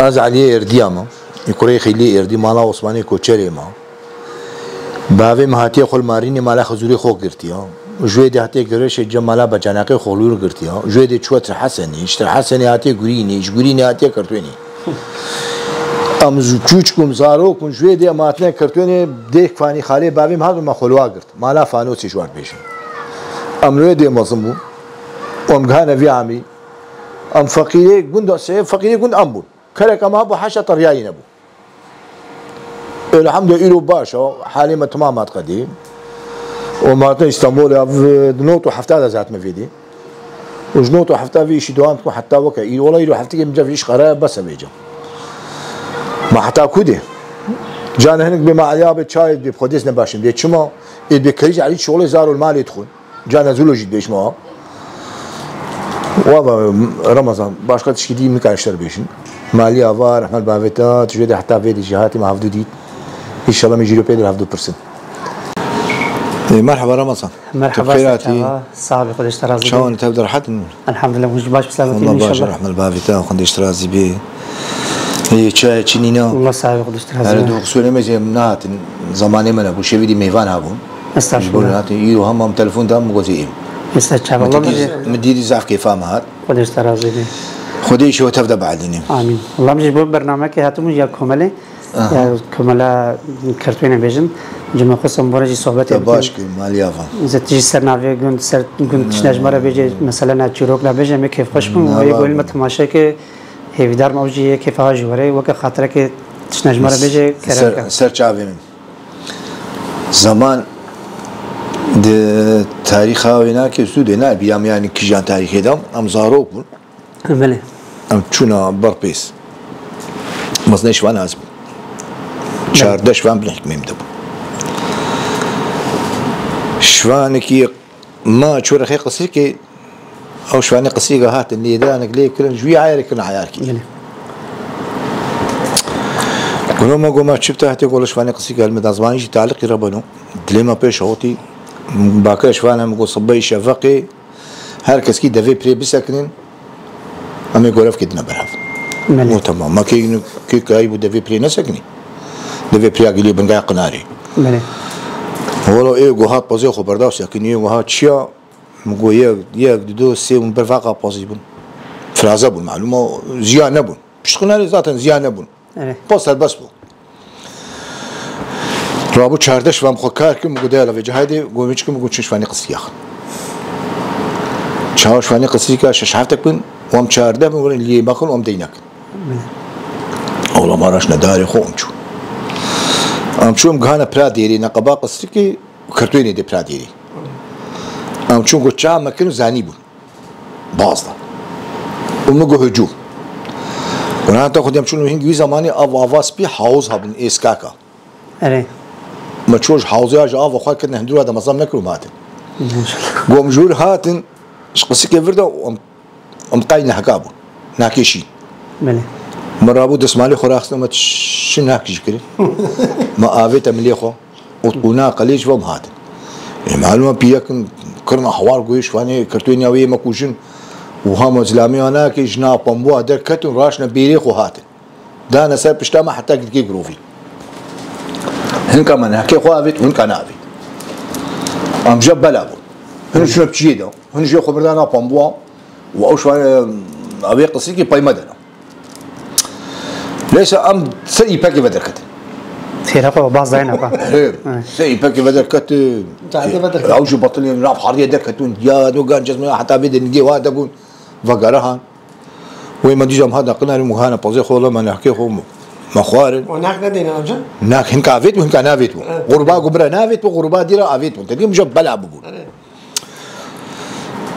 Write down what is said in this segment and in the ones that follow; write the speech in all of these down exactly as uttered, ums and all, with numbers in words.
Ez Eliyê Êrdî ya me. Ê kurê Xîlî Êrdî, mala Osmanê Koçerê me. Bavê min hatiye xwe li Marînê mala Xizûrê xwe girtiye. Ji wê dê hatiye girêşê cem mala Becanaqê xwe li wir girtiye. Ji wê dê çûye Tirhesenê. Ji Tirhesenê hatiye Gurînê. Ji Gurînê hatiye Kirtwênê. Em ji çûçik bûn, zarok bûn. Ji wê dê em hatine Kirtwênê dê Fanî xalê bavê min hat me xwe li wa girt. Mala Fanosê ji wan dibêjin. Em li wê dê mezin bûn. Em gihane vî amî. Em feqîrê gund, sê feqîrê gund em bûn. Kerek em hebû heşa teriyayî nebû. Elhamdülillah îro baş e, halê me temam hat qedî. Û me hatine Îstanbulê, ev di nod û hefta de ez hatime vê dê. Û ji nod û hefta vê îşî dewam dikim heta weke îro. Wela îro heftekê min cem vê îş qere bes e vêca. Ma heta ku dê? Can hinek bê ma eliya bê çayê bê xwedês nebaşin. Bê çima? Ê bê kerîc elî şolê zar û malê dixwin. Can ez wilo jî dibêjim awa. Waba Ramazan, başka tişkî dî nikare ji te re bêjin. Maliya va, rehmet bavê te, tu jê de heta vê dî jî hatî me hevdû dît. Înşallah me jî pê de hevdû pirsin. E, merhaba Ramazan. Merhaba, tu xêr hatî. Sağ ol, Xwedê ji te razî be. Çawan tev de rehet in? Elhamdülillah, hûn jî baş bi selametî bin, Allah baş, înşallah. Rehmet bavê te, Xwedê ji te razî be. E, çaya çinîna. Allah sağ ol, Xwedê ji te razî be. Her du xusûrê me zê nehate. Zamanê me ne, bu şevî dî mêvan hebûn. Estağfurullah. Ji bo hatin, îro hema min telefon da, min got zê êm. Estağfurullah. Min dî, min dî zaf kêfa me hat. Xwedê ji te razî be. Xwedê ji we tev de bielînê. Amîn. Allah min jî ji bo bernamekê hatibûn ya komelê, aha, ya komela Kirtwênê bêjin. Cuma xwe sembore jî sohbetê. Te baş kir, maliya van. Zê tu jî ser navê gund, ser gund tiştine ji me re bêje, mesela na çîrok na bêje, me kêfxweş bûn. Na, wê ba gol me bûn. Temaşe ke hêvîdar me ew jî yê kêfa ji were, weke xatireke tiştine ji me re bêje, kerem ke. Ser, ser çavê min. Zaman di tarîxa wê nake, sûdê nayê bîra me, yanî kijan tarîxê de em zarok bûn. Belê. Em çûna Berpês. Mezinê şivan ez bûm. Belê. Çardeh şivan bin hikmê min de bûn. Şivanekî ma çû rexê qisrikê, ew şivanê qisrîka hatin lêdanek lê kirin, ji wî ayarê kirin ayarkî. Belê. Guna me goma çi bi te hatê gola şivanê qisrîka hilmeda zimanî jî taliqî re beno. Dilê me pêş hotî. Bakira şivana min got sibeyê şefeqê her keskî devê pirê bisekinin. Em ê gorevkê dine ber hev. Belê. Got temam. Ma kê, kê kayî bû devê pirê nesekinî? Devê pirê ya gilî bingaya qinarê. Belê. Wala ê got hat pezê xwe berdaw sekinî, ê got hat çiya? Min got yek, yek, du, du, sê bûn, ber vaqa pezî bûn. Firaze bûn, malûm o ziya nebûn. Pişt qinarê zaten ziya nebûn. Evet. Pez serbest bû. Rabû çardeh şivan xwe kar kir, min got, "Dela vê cihayê dê, got, min çi kim?" Min got, "Çin şivanê qisrîka." Çawa şivanê qisrîka şeş heftek bin, û em çardeh bin, werin liyê me xin, û em dey nekin. Ewla ma raşne darê xwe, em çû. Em çû, em gihane pira dêrê, neqeba qisrîkê, Kirtwênê dê pira dêrê. Em çûn, got, "Çawa me kirin?" Zanî bûn. Baz da. Û min got, "Hicûm." Û heta xwedî em çûn hingî wî zemanî av ava spî hawz hebûn, êskaka. Erê. Me çû ji hawzê ya ji ava xwe kirin, hundir wa de mezin nekir û hatin. Maşallah. Gom jûr hatin, ji qisrikê vir de em, em qey nehka bûn. Nahkê şîn. Belê. Me rabû destmalê xwe raxistin, me çi nahk jî kirin. Me avête milê xwe. Û, û na qelê ji ve em hatin. Ê, malûm e pîrek in, kirina hawar goyê şivanê Kirtwêniya wê yê me kujin. Û hema zilamê ya nake, ji na pembûa derketin, raşne bêrê xwe hatin. Dane ser pişta me heta girkê girovî. Hinka me nehkê xwe avêt, hinka navêt. Em ji bela bûn. Hin şûne bi çiyê de, hin jê xwe birda na pembûa û ew şivan, ew ê qisrîkî pey me de ne. Neyse em ser îpekê ve derketin. Têra xwe baz dayne xwe. He, ser îpekê ve derketin. Cadê ve derketin. Ew ji betilê nav hardiyê derketin. Ya do gan cezme heta vê de nigê wa de bûn. Vegere han. Wê me dîsa em hata qinarî û hane pezê xwe, me nehkê xwe, me xwarin. O nak nedeyne amca? Nak hinka avêt bû, hinka navêt bû. Evet. Xurba gumre navêt bû, xurba dîra avêt bû. Te dîm jab bela bûbûn. Evet.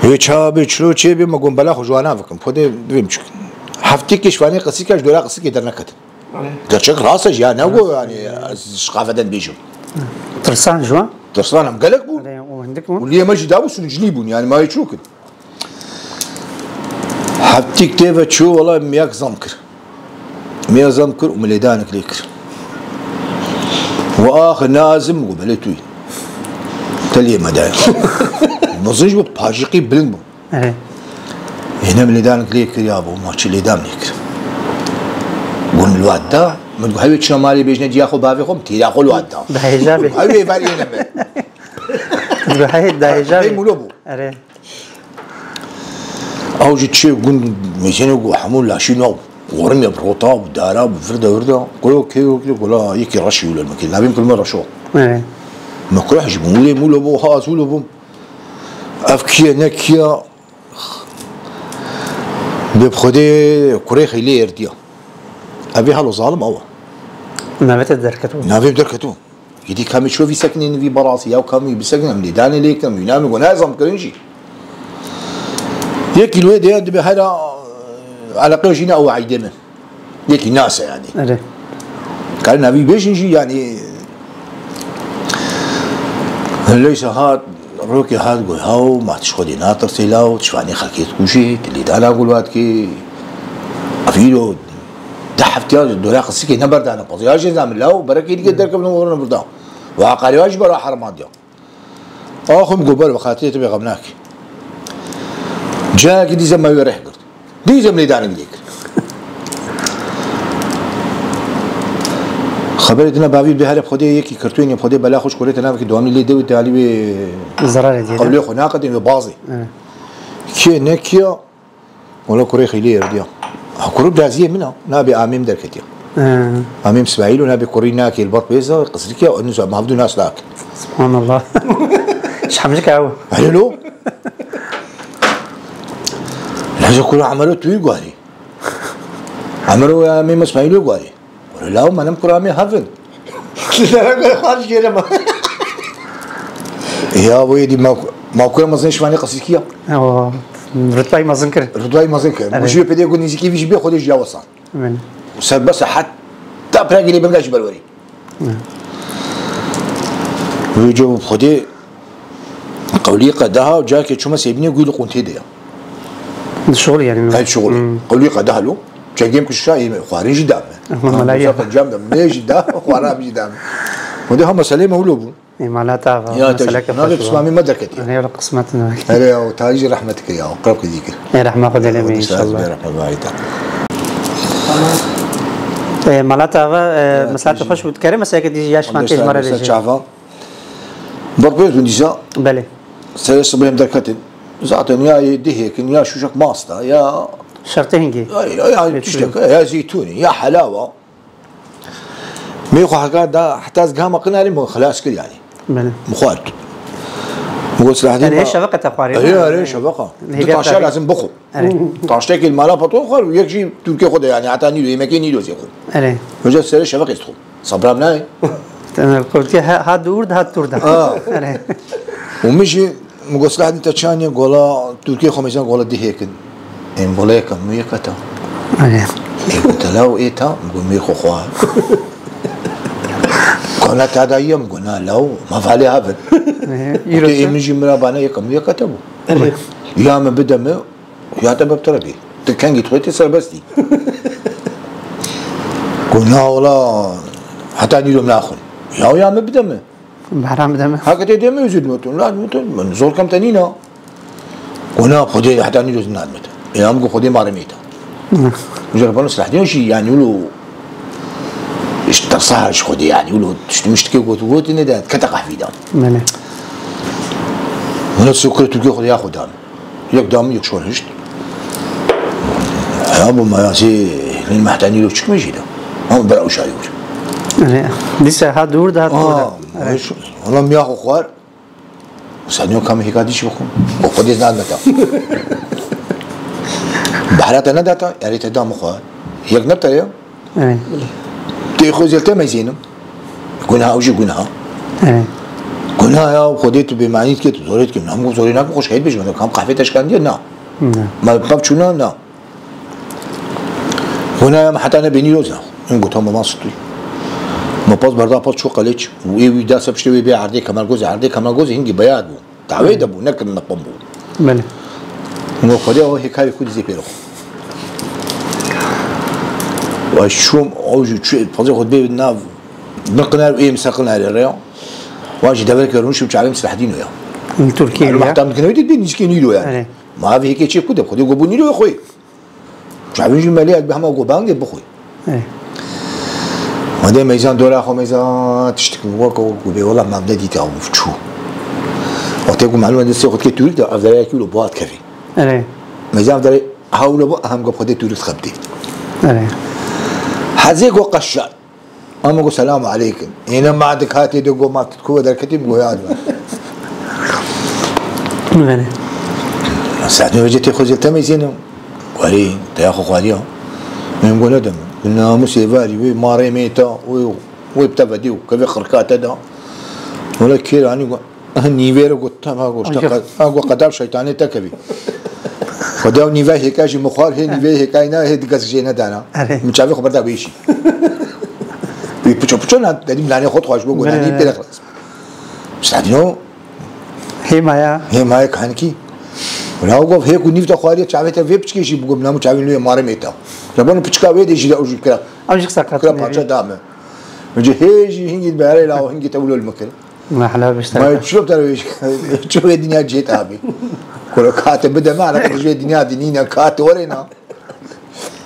Wê çawa bê, çilo çê bê, me got bela xwe ji wana bikim. Xwedê divê min çi kim. Heftêkê şivanê qisrîka ji dora qisrikê derneketin. Evet. Gerçek rast e ya, ne got yani, ez ji qafeden dibêjim. Tirsan ji wan? Tirsan em gelek bûn. Evet, o hindik bûn. Û liyê me jî dabû, sûncilî bûn, yani me wê çi kim. Heftîk tê ve çû, wela min yek zam kir. Min yek zam kir û min lêdanek lê kir. Û axir nazim û belê tu yî. Te lê me daye. Mezin ji bo pajîqî bilind bû. Evet. Yine min lêdanek lê kir ya bo, ma çi lêdan lê kir. Gun li wad da, min got, "Hewê çina malê bêjine ciya xwe bavê xwe, min têra xwe li wad da." Dahêja bê. Hewê ver yêne me. Dahê, dahêja Bey bê. Mulo bû. Erê. Ew jî çê gun mêzêne got, hemû laşî naw. Warimiya bi rota, bi dara, bi virde virde. Gola kê, kê, gola yekî reşî wile min kê. Navê min kulme reşo. Erê. Me kureh jî bûm. Wile mulo bû, ha ez wilo bûm. Ev kiye ne kiya. Bê bi Xwedê kurê xeylê erdiya. Ev ê halo zalim awa. Navê te derketibû. Navê derketibû. Yedî kamî ço vî sekinên vî berasî, ya kamî bisekin em lêdanê lê kim, wî namî got, ne zam kirin jî. Yekî li wê de dibe hera, e, eleqe jî ne ew eydê min. Yekî nase yani. Erê. Karin navî bêjin jî yani. Leysa hat, rokê hat got, "Haw, ma tu ji Xwedê natirsê law, çivanê xelkê dikujê, tu lêdana gulwat kê." Ev îro deh heftiya dora qisikê neberdane, pazya jê zamin law, berekê dike derkevin û werin birdan. Wa qaliya ji bera hermandiya. Axim got, "Ber bi xatirê te bê xem nake." Cayekî dîse me wê reh girt. Dî zem lêdanik lê kir. Xeberê dina bavî bi here Xwedê yekî kirtûyên Xwedê bela xwe ji kolê te navekî dewamî lê dew te alî wê Zerarê diyê de. Qewlê xwe naqetên wê bazê. Evet. Kê ne kiya, wala kurê xeylê erdiya. Ha, kuru daziyê min a, nabê amêm derketiya. He. Amêm Smaîl û nabê kurî nakê li ber pêza, qisrikiya, û nizam, mavdû nas lak. Subhanallah. Şamcik ew. Hele lo. Lehze kura Emero tu yî guharî. Emero ya Mêm Îsmaîlî guharî. Were law menim kura me hevin. Xwar jêre ma. Ya bu yedi ma, ma kura mezin şivanê qasîkiya. Ewa, rutbayî mezin kir. Rutbayî mezin kir. Evet. Bu jî pede gu nizîkî vî jî bê xwedê jiya wesan. Amin. Serbest heta pragî lê binga ji berwerî. Wê cewab Xwedê qewlî qedeha û carkê çûme sêbînê gûy li quntê de ya. Şol yani. Hey şol. Hmm. Qewlî qedeha lo. Çengêm kuşa yê xwarin jî dame. Ahmet Malaya. Cam da me jî da, xwaram jî dame. Xwedê ha meselê me wilo bû. E, mala te ava. Ya, meseleke xweş. Navê Pismamî me derketî. Ne ya qismet ne. Hele ya, tarî jî rehmet kir ya, qirb kir dîkir. E, rehma Xwedê lê me inşallah. Rehmet Xwedê. E, mala te ava, e, meseleke xweş bû. Dikerê meseleke dî yaş man têj mara bêje. Çava. Berpêz bûn dîsa. Belê. Serê sibê em derketin. Zaten ya yê dihêkin, ya şûşek masta, ya şertê hingî. Ya, ya, ya tiştek, ya zeytûnî, ya helawa. Mê xwe heka da, heta ez gama qinarî min xilas kir yani. Belê. Min xwar. Min got Selahaddin. Yani şeveqa te xwarê. Erê, erê, şeveqa. Du taşa lazim bixwe. Erê. Taştekî li mala patron xwar û yek jî Tirkê xwe de yani, heta nîro, yemekê nîro zê xwe. Erê. Hoca serê şeveqê dixwe. Sabram nayê. Kotî ha, ha dûr de, ha tûr de. Ha. Erê. Û min jî, min got, "Selahaddin te çanê gola Tirkê xwe mêzan gola dihêkin." Em gola yekem, min yek eta. Erê. Ê got, "Te law ê ta?" Min got, "Mêr xwe xwar." Gola ta da yem, got, "Na law, ma valê havin." Erê. Ê min jî min ra bana yekem, min yek eta bû. Erê. Ya min bide min, Ya te bebtire bî. Tu kengî tu xwê tê serbestî. Ku na wala heta nîro min naxwin. Ya ya min bide min. Behra bide min. Heke tê dê min zû dimotin. La dimotin. Min zor kem te nîna. Ku na xwedê heta nîro zû nadimit. Ya min ku xwedê marê mîta. Hı. Uca bana Selahaddin jî yani ulu işte tersa her şey xwedê yani ulu tiştmiştike gotu gotu ne de kete qahvî da. Belê. Hûn sukre Tirkî xwedê ya xwe dan. Yek dam, yek şor hişt. Ya bu mayasê, nîn mehtani lo çıkma jî de. Ama bera uşağı vur. Erê. Dîsa ha dûr de, ha dûr de. Aa, erê. Valla miya xwe xwar. Sen yok kam hikadi çi bakın. O kadar zan meta. Bahrata ne data, erê te dam xwar. Yek ne te ya. Evet. Tê xwe zêl te meyzênim. Gunha, ew jî gunha. Evet. Gunha ya, Xwedê tu bêmanî dike, tu zorê dike. Min hemû zorê nakim, xwe şehîd bêjim. Kam qehvê te şikandiye? Na. Na. Ma pav çûna? Na. Gunha ya, min heta ne bênî roz na. Min got, tamam, ma situy. Ma pas berda pas çû qelêç. Û ê wî da se piştê wê bê erdê kemergozê, erdê kemergozê hingî beyar bû. Dawê de bû, nekirin, nequm bû. Belê. Ngo Xwedê, o hêkarê ku dizê pêro. Wa şûm, o jî çû, fazê xwe bê nav, bin qinar û êm ser qinarê re ya. Wa jî deverke rûnişim çavêm Selahdîno ya. Li Tirkiye ya. Mahtam dikine wê dî, nîskê nîro yani. Erê. Ma ev hêkê çê ku de, Xwedê go bû nîro xwe. Çavên jî melê bi hema go bangê bixwe. Erê. Ma dê meyzan dora xwe meyzan tiştik wek wek bê wela mevde dîtî ew çû. Wextê ku melûm destê xwe dikê tûrik de ev dereyekî wilo boğat kevî. Erê. Meyzan ev derê hewlo bû, hem got xwedê tûrik xebitî. Erê. Hezê got qeşar. Ama got selamu aleykum. Êne ma dikatê de got ma tu ku derketî mi got ya dibe. Nivene. Saet nû vecê tê xwe zêl temeyzênim. Warî, teya xwe xwariya. Min got nedim. Namusê varî wê marê mêta, wê, wê bi te vedî û kevê xirka te da. Wele kêr anî got, "Ah, nîvê re got, te ma got, te Ay, qe-, ha got qedar şeytanê te kevî." Xwedê ew nîve hêka jî min xwar, hê nîvê hêkayî na, hê digez jê nedana. Erê. Min çavê xwe berda wê jî. Wî piço piço na, dedim lanê xwe xweş bû, got, Bele. "Nî pêre xlas." Sadîno, Hêmaya. Hêmaya kankî. Wala ew got, "Hê ku nîv te xwariye, çavê te vê piçkê jî bigom, namu çavên lûyê marê mêta." Rebano piçka wê de jî de ew jî kira. Ew jî qisa Kira katine. Parça da me. Vêce hê jî hingî berê la, hingî te wilo li min kir. Mehla bişte. Ma çilo te wê, çi wê dinya cêt abi. Kuro kate bide me, ala tu jê dinya dinîne, kate were na.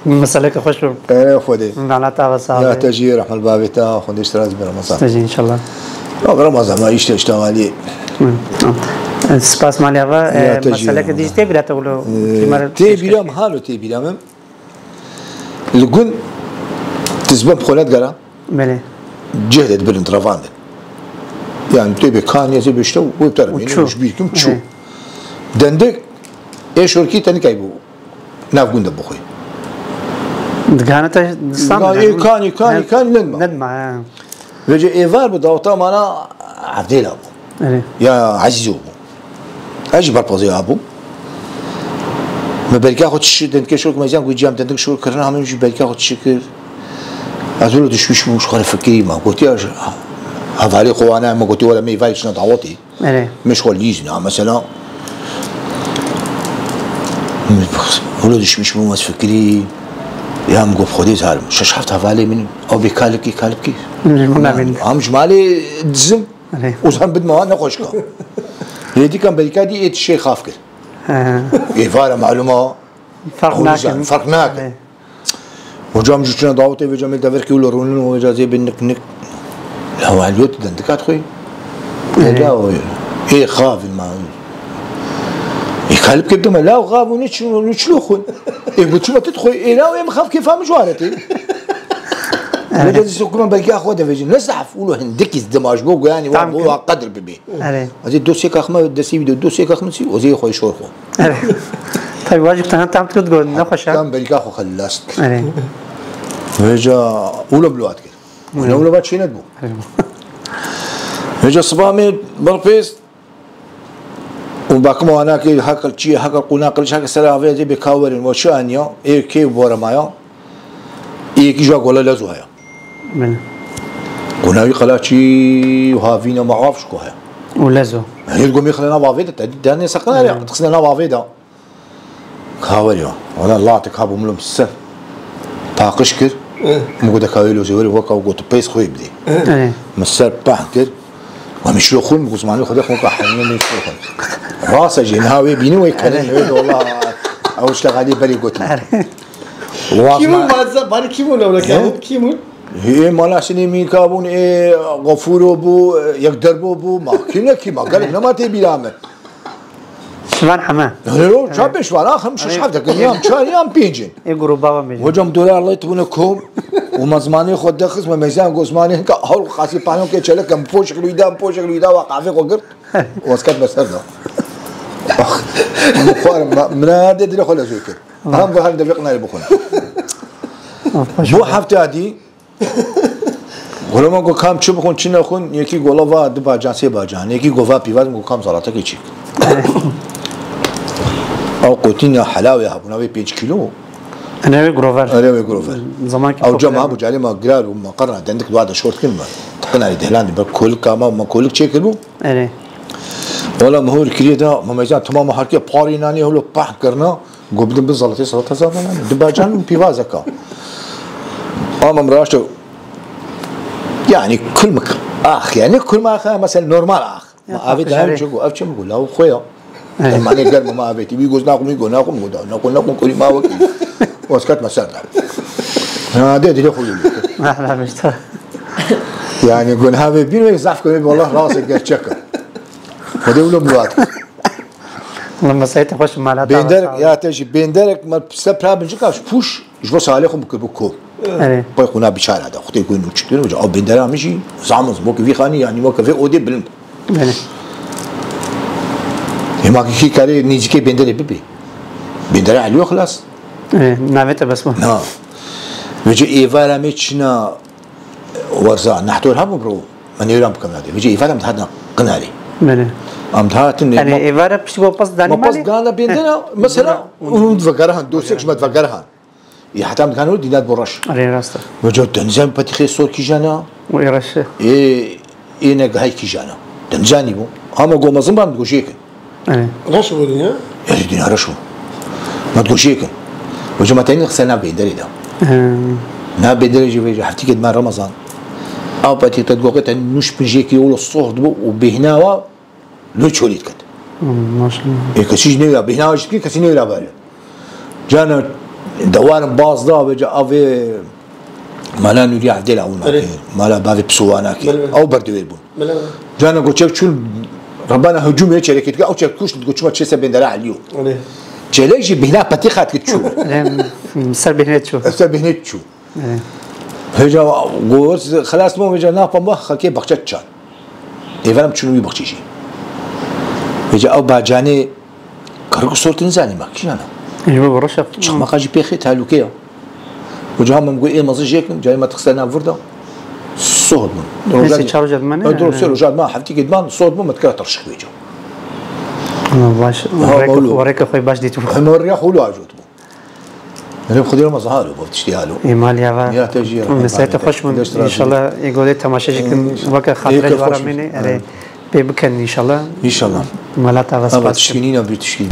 Meseleke xweş bû. Erê Xwedê. Nana te ve sağ Ya ol. Te jî rehmet bavê te, Xwedê ji te razî be Ramazan. Te jî inşallah. Ya Ramazan, ma işte işte Ali. Hı. Spas maliya ve, Ya e, te jî meseleke rehmet. Dî jî tê bîra te wilo. E, Kimar tê bîra min, halo tê bîra min. Li gund tizbe bi xolet gara. Belê. Cih de dibirin, revan de. Yani tê bê kan ya zê bê işte, wê ter Û bîne, çû. Ji bîr kim çû. Belê. Dendik, ê şorkî te nikay bû. Nav gund de bixwe. Digane te distan Digane bide. Ê kanî, kanî, He, kanî nedma. Nedma, he. Vêce êvar bi dawta mana Evdêla bû. Erê. Ya Ezîzo bû. Ez jî berpazê wa bûm. Me berka xwe tişî dendikê şor, me ziyan ku ciyam dendik şor kirina, hemî jî berka xwe tişî kir. Ez wilo düşmüş bûm, ji xwe re fikirî me. Gotiya ji hevalê xwe wana, me gotiya were me êvarî çina dawetê. Erê. Min ji xwe lîz na, mesela, wilo düşmüş bûm, ez fikirî, ya min got, Xwedê zalim, şeş heft hevalê min, ew bê kalikî, kalikî. Ji min nabîn. Em ji malê dizim, Erê. û zan bidme wan nexweşka. Lê dîkan berîka dî ê tişê xaf kir. He. Êvara malûma, Ferq ew nakin. Zan, ferq nakin. Erê. Hocam ji çine dawetê vêca me deverkê wilo rûnin û vêca zê bin nik nik. Ya waliyot den dikat xwe. Ê la o. Ê xavin ma. Ê kalip keptime la o xavun için onu çilo xun. Ê bu çima tit xwe ê la o em xav kefa mi jwareti. Vêca zê sokuma belki xwe de vêcin. Ne zaf ulo hindiki dimaj bo yani wa Tam bo ki. Wa qedr bibi. Erê. Azê dosyê kaxma destê video dosyê kaxma si o zê xwe şor xwe. Erê. Tabii wajib tane tam tut go ne xweşa. Tam belka xwe xelast. Erê. Vêca ulo bloat kir. Erê. Ne ulo ba çênet bu. Erê. Vêca siba me berpêst. û bakim wana ki hekil çi, hekil qûna qiliç, hekil sera avê zê bê kawerin, wa çi aniya, ê kê bore maya, ê ki jwa gola lezo haya. Belê. Qûna wî qela çi, havîna ma av şiko haya. Û lezo. Hêr gomê xile nav avê de, te dî dene sakın haya, Hı. Tıksine nav avê de. Kawerî wa. Wala latik habû min li ser. Paqij kir. Eh. Min got, "Deka wê lozê werê weka got pês xwe bidê." Eh. Min ser peh kir. Wa min şilo xwin, min got, "Zimanê xwe de xwe ka heyne min şilo xwin." Rasa jê niha wê bînin wê kelin wê de wala. Ew işte xalî berê gotin. Wa Kî bû zima- mazza? Barî kî bû lewle Eh? Kî bû? Ê mala sinê mîka bûn, ê Gafuro bû, yek derbo bû, ma kî ne kî ma, gelek nema tê bîra min. Şivan heme. Ero, ça pêş var, axim şeş heft, yam çar, yam pêncin. Ê gruba wa mecbur. Hocam dolar lê tibûne kom, û me zimanê xwe dexist, me meyzan got zimanê hinka, hol xasî panon ke çelek em poşek luyda, em poşek luyda, wa qafê xwe girt, û ez ket me ser da. Ax, min xwarim, ma, min herdê dilê xwe lezû kir. Hem ve hem de vê qinayê bixwine. Of, baş Bu olsun. Hefte dî, Gola min got, "Kam çi bixwin, çi nexwin?" Yekî gola va du bacan, sê bacan. Yekî got, "Va pîvaz." Min got, "Kam zalatekê çêk." Ew qotîna helawê hebûna wê pênc kîlo. Ene wê grover. Ene wê grover. Zaman ki Ew cem popüler. Hebû, carê ma girar û ma qerna dendik dua de şort kin me. Tiqina dehlan de be kolik kama, ma kolik çêkir bû. Erê. Wala mihor kiriye da, ma meyzan tamam harke parî nanî holo pah kirna. Got, "Bidin bin zalatê, zalata zaten yani. Di bacan û pîvazeka." Ama min raşte, yani kulmik ax, yani kulmik ax, mesela normal ax. Ya, Ma avê dayim paqijare. Çi got, ev çi mi got, law xwe ya. Evet. Em mane germ ma avê, wî got, "Naxum, wî got, naxum, got, naxum, naxum, kulî ma wekî." Oskat mesela. Ha, de dile xwe. Mahla işte. Yani gunha ve bir ve zaf könü Allah razı gerçek. Xwedê wilo murat. Li mesayete xweş mala te Bênderek ya te jî bênderek me piste pra bincika pûş ji bo salê xwe bikir bi kom. Erê. Pay xuna biçara da. Xwedê ku nû çitir hoca. Ew bêndera min jî zamaz. Mo ki vî xanî yani mo ki vê odê bilind. Belê. Hema ki kî karê nêzîkê bênderê bibi. Bêndera Elî yo xilas. Erê. Navê te bes bû. Na. Vêce êvara me çina werza nehtor hebû bro. Me nêwran bikim nadê. Vêce êvara em dihatin qinarê. Belê. Em dihatin Yani êvara piştî bo pas danî Ma pas malê. gana bêndera mesela û vegerahan dostek ji me vegerahan. Ê heta em dikan û dînat bo reş. Erê rast e. Vêce denizem petîxê sor kîjana. Û ê reş e. Ê ê ne gahî kîjana. Denizanî bû. Ama gomezin ban goşêkin. Erê. Reş bû dinya. Erê dîna reş bû. Ma goşêkin. Vêce ma tenî xise na bênderê da. Ee, Na bênderê jî vêce heftîkê dima Ramazan. Ew petî te goqê te nûş pinjêkî û soh dibû û bêhnawa lo çolî diket. Maşallah. Ê kesî jî newra bêhnawa jî dikî kesî newra bale. Cana dewarin baz da vêce avê mala Nûriye Evdêla ûna Erê. kê. Mala bavê Pisuwana kê. Belê, belê. Ew berdewêr bûn. Belê. Cana goçek çûn rebana hücum ye çelekê dike ew çek kuşt goçuma çê se bêndera Elî yo. Erê. Çelek jî bêhna petî xat kit çû. Em, ser bêhnê çû. Ser bêhnê çû. Erê. Hêca goz xelas bû vêca napa me xelkê baxçe çan. Êverem çûn wî baxçe jî. Vêca ew bacanê karik sortin zanî ma kîjana. Ji bo reşa. Çaxmaqa jî pêxê talûke ya. Vêca ha min got ê mezin jêkin, carê me tixse nav vir da. Soh bûn. Neyse, çar roja dime ne? Dur, sê roja dime, heftîkê dime, soh bûn, me dikira tirşik vêca. Allah baş. Ha, Rêka mawlo. Rêka xwe baş dît bû. Hema riya xwe lo acot bû. Hema xwe dira me zahar bû, tiştî halo. Ê mal ya va. Mesayete rahmet. xweş bûn. Dest razî. İnşallah ê golê temaşe jî kin İnşallah. weke xatire Ê, ji vara xweş bûn. Mênê. Erê. Pê bikin inşallah. İnşallah. Mala te va Ama spas. tişkînî ne bir tişkînî.